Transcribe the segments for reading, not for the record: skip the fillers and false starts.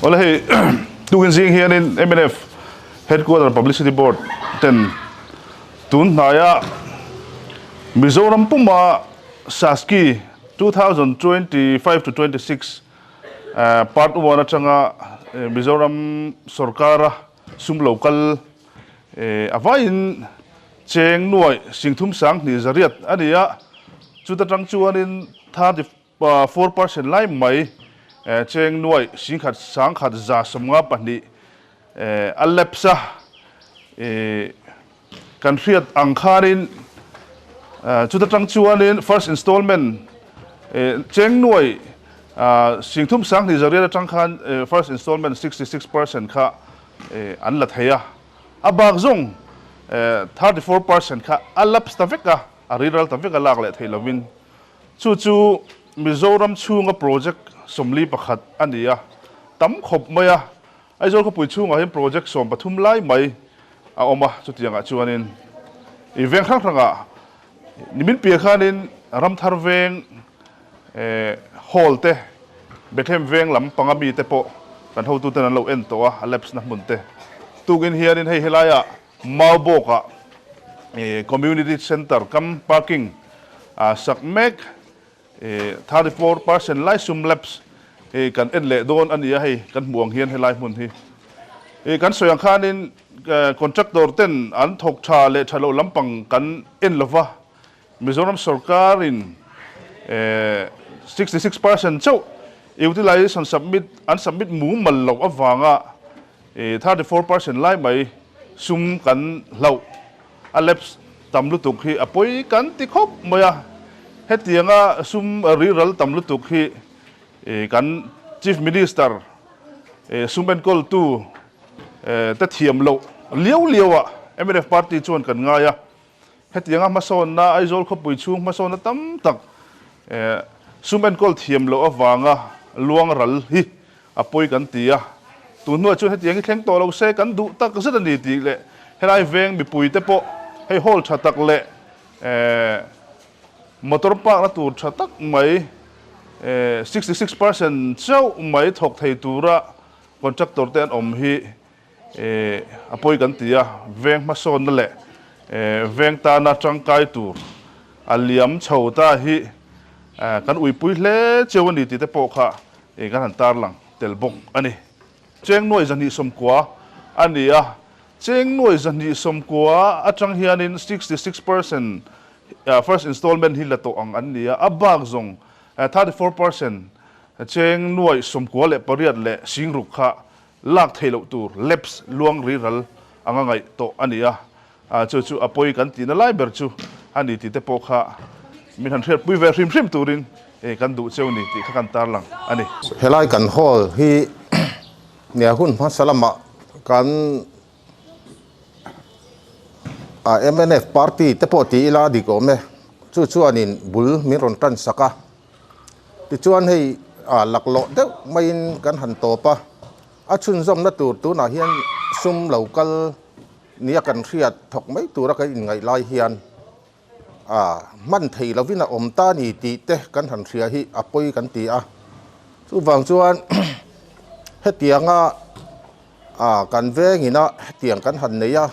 Awle hei tukin zing hianin mnf Headquarter Publicity Board ten tun hnaia Mizoram puma Saski 2025 to 26 Part 1 atanga Mizoram sorkara sum lo kal a vaiin cheng nuaih singthum sanghnih zariat a ni a, chuta tang chuanin 34% lai mai cheng nuaih singkhat sangkhat 172 a lapse a, kan hriat ang khanin chuta tang chuanin first installment cheng nuaih singthum sanghnih zariat atang khan first installment 66% kha an la thei a, a bak zawng 34% kha a lapse ta vek a, a riral ta vek a lak leh theih lovin. Chu chu Mizoram chhunga project 41 a ni a, tam khawp mai a. Aizawl khawpui chhungah hian project 13 lai mai a awm a, chutiangah chuanin i veng hrang hrangah nimin piah khanin Ramthar veng hall te, Bethlehem veng lam panga mite pawh kan hotuten an lo en tawh a, a lapse na hmun te. Tukin hianin hei helaiah Maubawkah Community Centre kam parking sak mek 34% lai sum lapse kan en leh dawn a ni a, hei kan hmuh ang hian helai hmun hi kan sawi ang khanin contractor ten an thawk tha leh tha loh lampang kan en lova, Mizoram sorkarin 66% chauh utilization submit an submit mumal loh avanga 34% lai mai sum kan hlauh a lapse tam lutuk hi a pawi kan ti khawp mai a, hetianga sum riral tam lutuk hi kan Chief Minister sum enkawltu te thiam loh liau liau ah mnf party chuan kan ngai a. Hetianga hmasawnna, Aizawl khawpui chhung hmasawnna tam tak sum enkawl thiam loh avanga luang ral hi a pawi kan ti a. Tun hnuah chuan hetiang hi thleng tawh lo se kan duh tak zet a ni tih leh helai veng mipuite pawh hei hall tha tak leh motor park na tur tha tak mai 66% chauh mai thawk thei tura contractor te an awm hi A pawi kan ti a, veng hmasawnna leh veng tana tangkai tur a liam chho ta hi kan uipui hle cheu a ni tih te pawh kha kan han tarlang tel bawk a ni. Cheng nuai 290 a ni a, cheng nuai 290 atang hianin 66% first installment hi la tawh ang an ni a, a bak zawng 34% cheng nuai 98 leh 60 kha Lak theih loh tur lapse luang riral anga ngaih tawh a ni a, chu chu a pawi kan tihna lai ber chu a ni tih te pawh kha min han hriatpui ve hrim hrim turin kan duh cheu ni tih kha kan tarlang a ni. Helai kan hall hi nia hun hmasa lamah kan mnf party te pawh ti ila dik awm e, chu chuanin bul min rawn tan sak a. Tichuan hei ah laklawh deuh maiin kan han tawp a, a chhunzawmna tur tunah hian sum lo kal nia kan hriat thawk mai tura kan inngaih lai hian ah hman thei lovin a awm ta ni tih te kan han hria hi a pawi kan ti a. Chuvang chuan hetianga ah kan vengina hetiang kan han nei a,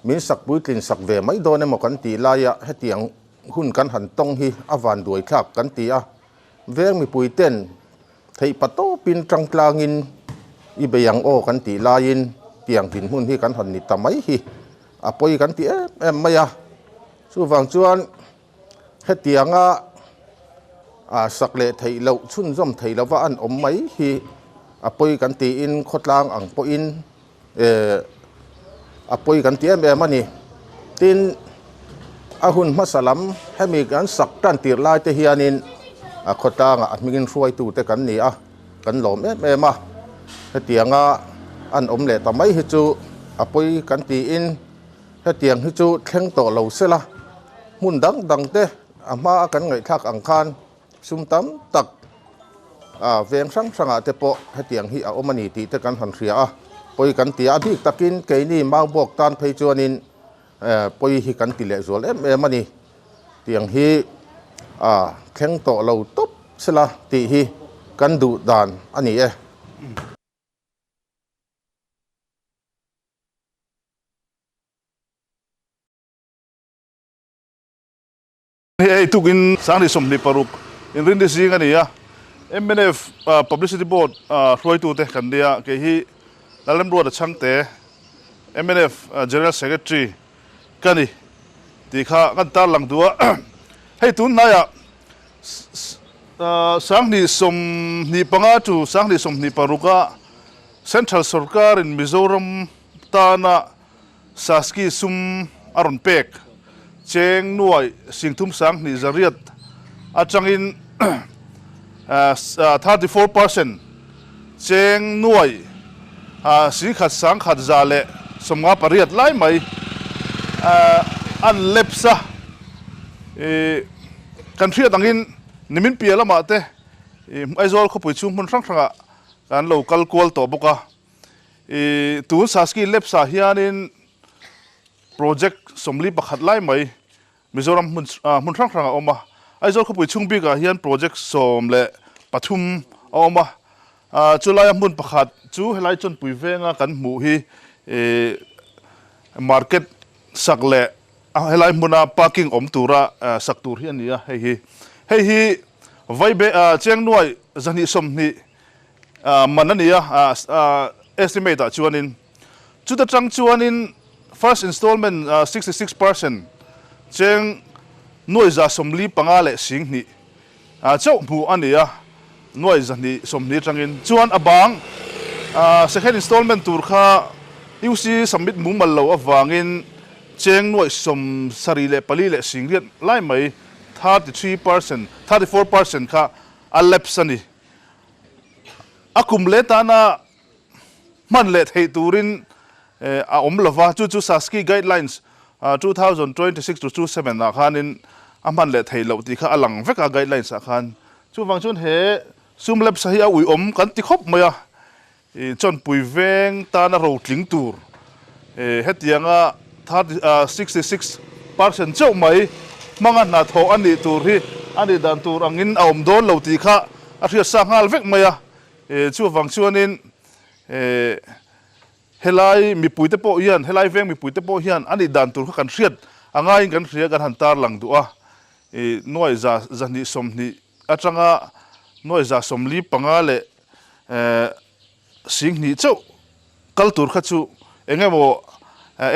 min sak puitlin sak ve mai dawn emaw kan tih laia hetiang Hun kan han tawng hi a van duai thlak kan ti a, veng mipui ten theih pa tawpin tangtlangin i bei ang aw kan tih laiin tiang dinhmun hi kan han ni ta mai hi a pawi kan ti em em mai a. Chuvang chuan hetianga sak leh theih loh chhunzawm theih lova an awm mai hi a pawi kan tiin khawtlang ang pawhin a pawi kan ti em em a ni. Tin, a hun hmasa lam hemi kan sak tan tir lai te hianin a khawtlangah a hmingin hruaitute kan ni a, kan lawm em em a. Hetianga an awm leh ta mai hi chu a pawi kan tiin hetiang hi chu thleng tawh lo sela, hmun dang dang te a hma a kan ngaihthlak ang khan Sum tam tak a veng hrang hrangah te pawh hetiang hi a awm a ni tih te kan han hria a, pawi kan ti a, a bik takin keini Maubawk tan phei chuanin pawi hi kan ti lehzual em em a ni. Tiang hi a thleng tawh lo tawp sela tih hi kan duh dan a ni e. Hei tukin 2026 inrinni zing a ni a, mnf Publicity Board hruaitute kan nia, kei hi Lalremruata Chhangte, mnf General Secretary ka ni tih kha kan tarlang duh a. Hei tun hnaiah 2025 to 2026 a Central Sorkarin Mizoram tana Saski sum a rawn pek cheng nuai singthum sanghnih zariat atangin 34% cheng nuai singkhat sangkhat za leh 58 lai mai an lapse a. Kan hriat angin nimin piah lamah te Aizawl khawpui chhung hmun hrang hrangah kan lo kal kual tawh bawk a. I tun Saski Labs ah hianin project 41 lai mai Mizoram hmun hmun hrang hrang a awm a. Aizawl khawpui chhung bikah hian project 13 a awm a. Chulaia hmun pakhat chu helai Chawnpui venga kan hmuh hi market sak leh helai hmuna parking awm tura sak tur hi a ni a hei hi. Hei hi Vaibe Chengnuai 220 man a ni a, estimate ah chuanin chuta tang chuanin first installment 66% cheng nuai 145 leh 20 chauh hmuh a ni a, nuai 220 atangin chuan a bang second installment tur kha UC submit mumal lo avangin cheng nuai 74 leh 80 lai mai 33%, 34% kha a lapse a ni. A kum leh tana hman leh theih turin a awm lova, chu chu Saski Guidelines 2026 to 27 ah khanin a hman leh theih loh tih kha a lang vek a guidelines ah khan. Chuvang chuan he sum lapse hi a uiawm kan ti khawp mai a, Chawnpui veng tana rotling tur hetianga 66% chauh mai hmanga hnathawh a nih tur hi a nih dan tur angin a awm dawn lo tih kha a hriat sa nghal vek mai a. Chuvang chuanin helai mipuite pawh hian, helai veng mipuite pawh hian a nih dan tur kha kan hriat a ngaiin kan hria kan han tarlang duh a. Nuai 220 atanga nuai 145 leh 20 chauh kal tur kha chu eng emaw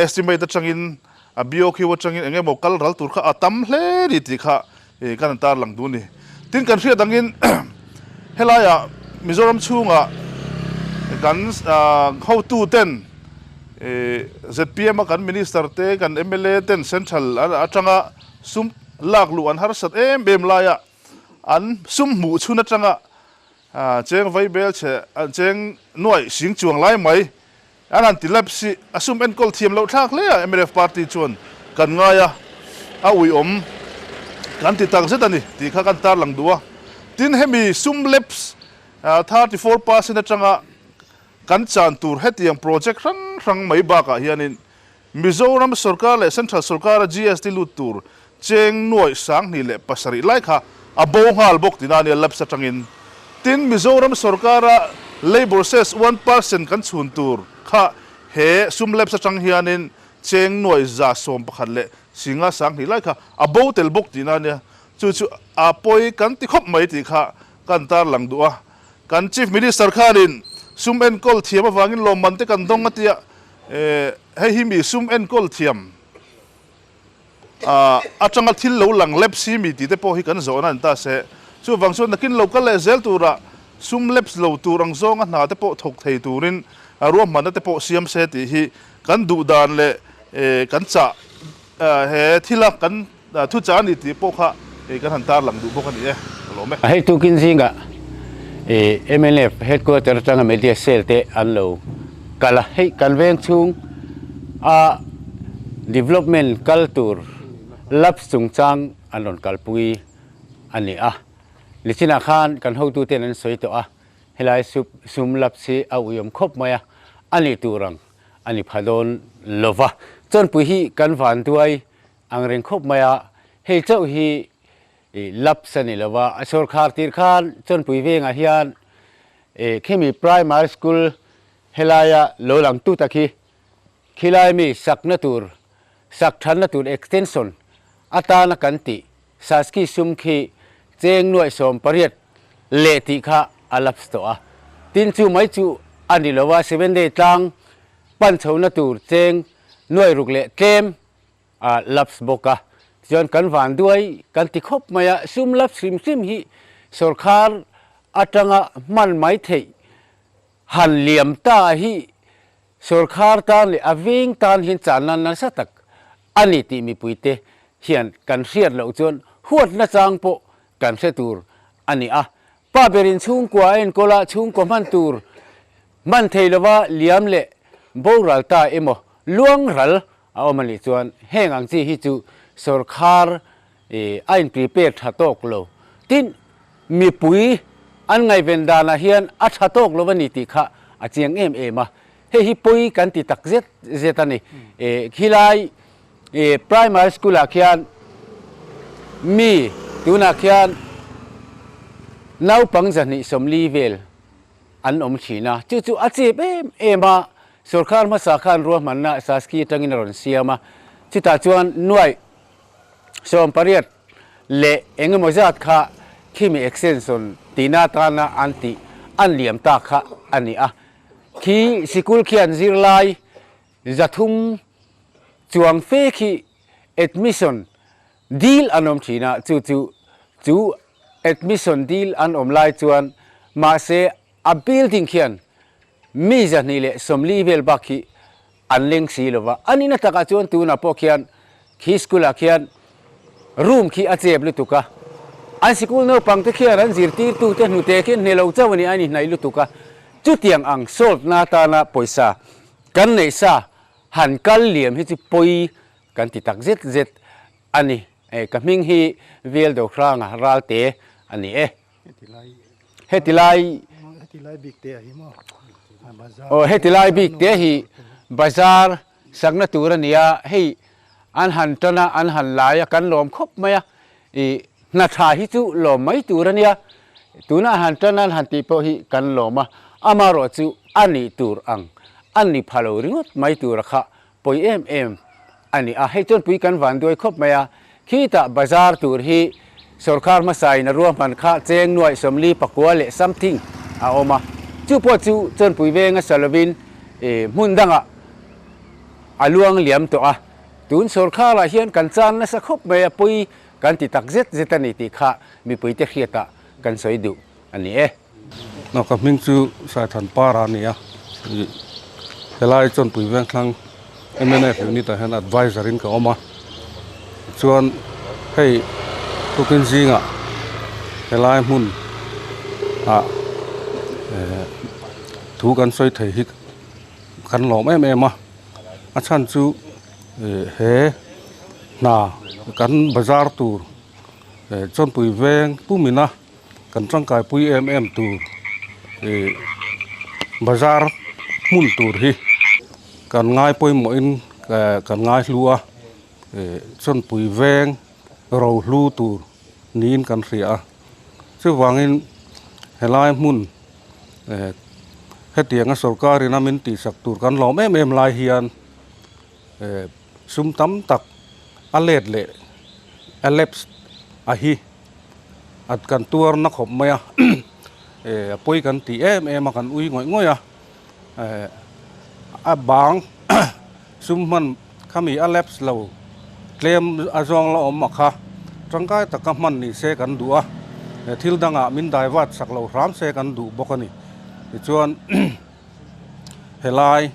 estimate atangin a BOQ atangin eng emaw kal ral tur kha a tam hle ni tih kha kan han tarlang duh a ni. Tin kan hriat angin helaiah Mizoram chhungah kan hotu ten zpm a kan minister te kan mla ten central atanga sum lak luh an harsat em em laia an sum hmuh chhun atanga Cheng vai bel chhe an cheng nuaih sing chuang lai mai an han ti lap si a sum enkawl thiam loh thlak hle a mnf party chuan kan ngai a a uiawm kan ti tak zet a ni tih kha kan tarlang duh a tin hemi sum lapse 34% atanga kan chan tur hetiang project hrang hrang mai bakah hianin Mizoram sorkar leh Central sorkara GST lut tur cheng nuaih 2007 lai kha a bo nghal bawk tina nia lapse atangin. Tin, Mizoram sorkara Labour Cess 1% kan chhun tur kha he sum lapse atang hianin cheng nuaih 111 leh 50 20 lai kha a bo tel bawk tina nia. Chu chu a pawi kan ti khawp mai tih kha kan tarlang duh a. Kan Chief Minister khanin sum enkawl thiam avangin lawmman te kan dawng a tia. Hei hi mi sum enkawl thiam atanga thil lo lang lapse hi mi tih te pawh hi kan zawhna an ta se. Chuvang chuan nakin lo kal leh zel tura sum lapse lo tur ang zawnga hna te pawh thawk thei turin ruahmanna te pawh siam se tih hi kan duh dan leh kan chah he thila kan thuchah a ni tih pawh kha kan han tarlang duh bawk a ni e. Ka lawm e. Hei tukin zingah mnf headquarter atanga media cell te an lo kal a, hei kan veng chhung a development kal tur lapse chungchang an rawn kalpui a ni a. Nichinah khan kan hotuten an sawi tawh a, helai sum lapse hi a uiawm khawp mai a, a nih tur ang a ni pha dawn lo va. Chawnpui hi kan vanduai ang reng khawp mai a, hei chauh hi lapse a ni lo va, a sawrkhar tir khan Chawnpui vengah hian khimi primary school helaia lo lang tu tak hi khilai mi sakna tur, sak thanna tur extension atana kan tih. Saski sum khi cheng nuaih 18 leh tih kha a lapse tawh a. Tin chu mai chu a ni lo a, Seven Day tlang pan chhohna tur cheng nuaih ruk leh tlem a lapse bawk a. Tichuan kan van duai kan ti khawp mai a, sum lapse hrim hrim hi sawrkhar atanga hman mai theih han liam ta hi Sawrkhar tan leh a veng tan hian channa nasa tak a ni tih mipuite hian kan hriat loh chuan huatna chang pawh kan hre tur a ni a. Pa berin chhungkua a enkawl a, chhungkua hman tur hman thei lova liam leh boral ta emaw luang ral a awm a nih chuan heng ang chi hi chu sawrkhar a in prepare tha tawk lo. Tin, mipui an ngaihven danah hian a tha tawk lo a ni tih kha a chiang em em a. Hei hi pawi kan ti tak zet zet a ni. Khilai primary school ah khian mi tunah khian naupang 240 vel an awm thin a. Chu chu a chep em em a, sorkar hmasa khan ruahmanna Saski atangin a rawn siam a. Chutah chuan nuaih 18 leh eng emaw zat kha khimi extension tihna atana an tih an liam ta kha a ni a. Khi sikul khian zirlai 300 chuang fe khi admission dil an awm thin a, chu chu chu admission dil an awm lai chuan mahse a building khian mi 240 vel bak hi an leng si lo va. A nihna takah chuan tunah pawh khian khi school ah khian room khi a chep lutuk a, an sikul naupang te khian an zirtirtu te hnute khi an hne lo chauh a ni, a inhnaih lutuk a. Chutiang ang solve na atana pawisa kan neih sa han kal liam hi chu pawi kan ti tak zet zet a ni. Ka hming hi Vel Dohranga Ralte a ni e. Heti lai aw heti lai bik te hi bazar sakna tur a ni a, hei an han tan a an han lai a kan lawm khawp mai a, ih hna tha hi chu lawm mai tur a nia, tuna an han tan a an han tih pawh hi kan lawm a, amaherawh chu a nih tur ang a ni pha lo ringawt mai tura kha pawi em em a ni a, hei chuan pui kan van duai khawp mai a, khitah bazar tur hi sawrkhar hmasa in a ruahman kha cheng nuaih 49 leh something a awm a, chu pawh chu chuanpui venga sa lovin hmun dangah a luang liam tawh a, tun sawrkharah hian kan chan nasa khawp mai a, pawi kan ti tak zet zet a ni tih kha mipuite hriatah kan sawi duh a ni e. Ka hming chu Saithan Para a ni a, helai Chawnpui Vengthlang mnf unit ah hian adviser in ka awm a, chuan hei tukin zingah helai hmun ah thu kan sawi thei hi kan lawm em em a, a chhan chu he hna kan bazar tur Chawnpui Veng pumina. Kan tangkaipui em em tur ih bazar hmun tur hi kan ngai pawimawhin kan ngai hlu a, ih chawnpui veng ro hlu tur niin kan hria a. Chuvangin helai hmun eh hetianga sorkarin a min tihsak tur kan lawm em em lai hian eh sum tam tak a let leh a lapse a hi. A kan tuar na khawp mai a eh a pawi kan tih em em a kan ui ngawih ngawih a eh a bang sum hman khami a lapse lo tlem a zawng la awm a kha tangkai taka hman ni se kan duh a thil dangah min daivat sak lo hram se kan duh bawk a ni tichuan helai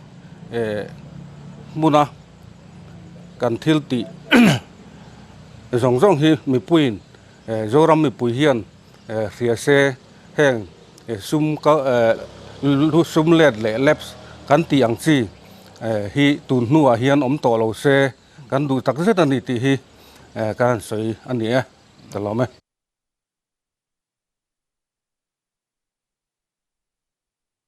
eh hmuna kan thil tih zawng zawng hi mipuiin Zoram mipui hian hria se heng sum sum let leh lapse kan tih ang chi hi tun hnuah hian awm tawh lo se kan duh tak zet a ni tih hi ka han sawi a ni e ka lawm e.